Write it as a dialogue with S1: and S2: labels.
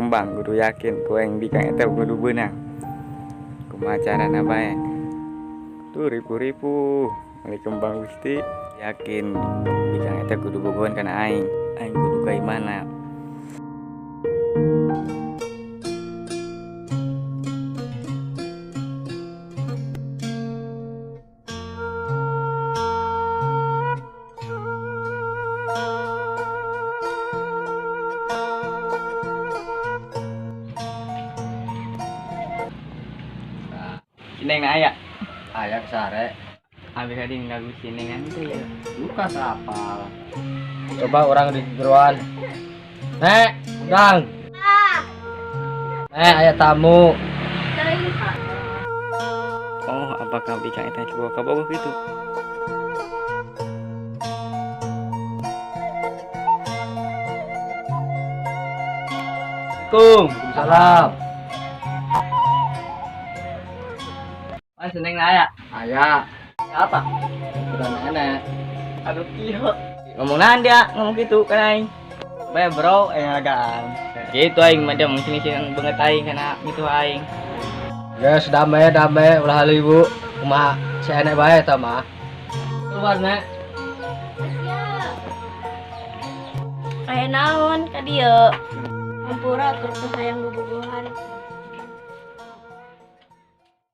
S1: Kembang kudu yakin ku aing bikang eta kudu beunang. Kumaha carana bae. Tuh ripu-ripu meuli kembang Gusti. Yakin bikang eta kudu bogohan kana aing. Aing kudu ka imana. Neng na aya.
S2: Aya sare.
S1: Abi tadi ngagu si Neng teh ya.
S2: Luka sapal. Coba orang di jeroan. Nek, undang. Nek, aya tamu.
S1: Oh, apakah bikang eta coba kabogoh gitu?
S2: Assalamualaikum. Waalaikumsalam.
S1: Mas Neng na aya.
S2: Aya.
S1: Apa?
S2: Udah nenek.
S1: Aduh kieu. Ngomong naon dia ngomong gitu kan aing. Bae bro, aing lagaan. Gitu aing mah dia mungkin sih banget aing kana gitu aing.
S2: Geus damai damai ulah halu ibu. Kumaha si enek bae eta mah. Keluar nek.
S3: Aya naon ka dieu? Hampura tur teu hayang bobogohan.